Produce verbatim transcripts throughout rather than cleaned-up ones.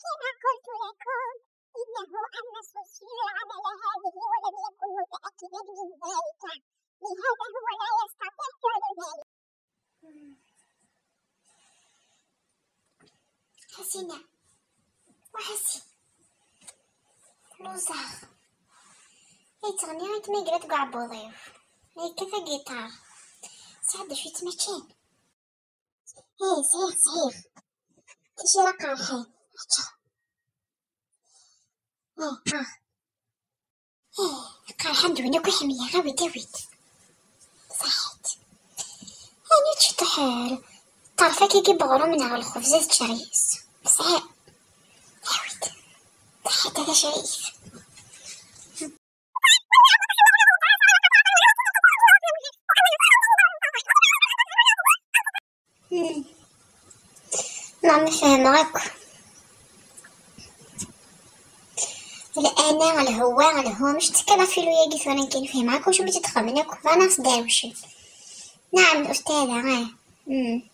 كما قلت لكم، إنه أن سوسيو عمل هذه ولم يكن متأكدا من ذلك، لهذا هو لا يستطيع فعل ذلك. حسينة وحسي لوزار، يتغني غير تما يقرا تقع بوضيف، يكفى جيتار. سعد شوية ماشين. ايه، صحيح، صحيح. كي شي راه قارحين. هاتشا. ايه، ها. ايه، قارحة ندوينا كل حمية، غا ويدي ويد. صحيت. هاني تشطح الطرفة كي يجيب غرو منها الخبزة تشريس. صحيح. يا ويد. صحيت هذا شريف. مم. نعم، فهمك. الأنا، الهو، الهو، مش تكلا في لويا قيت وانا كاين فهمك، وشو بتتخمنك، فانا صداوشي. نعم، الأستاذة، ها. مم.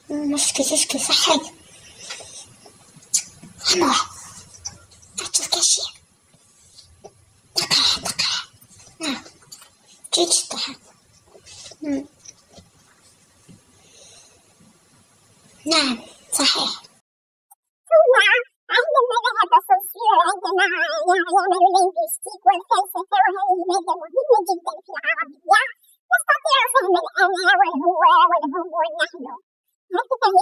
مش كيفاش كيصحي. حموح. تشوف كاشي. دقيقة، دقيقة. نعم. جيت الطحن. مم. نعم، صحيح. ثم عندما ذهب سوسيو عندما يعمل لينغويستيك والفلسفة، وهذه مادة مهمة جدا في العربية، نستطيع فهم الأنا والهو والهم والنحن. هل تفهم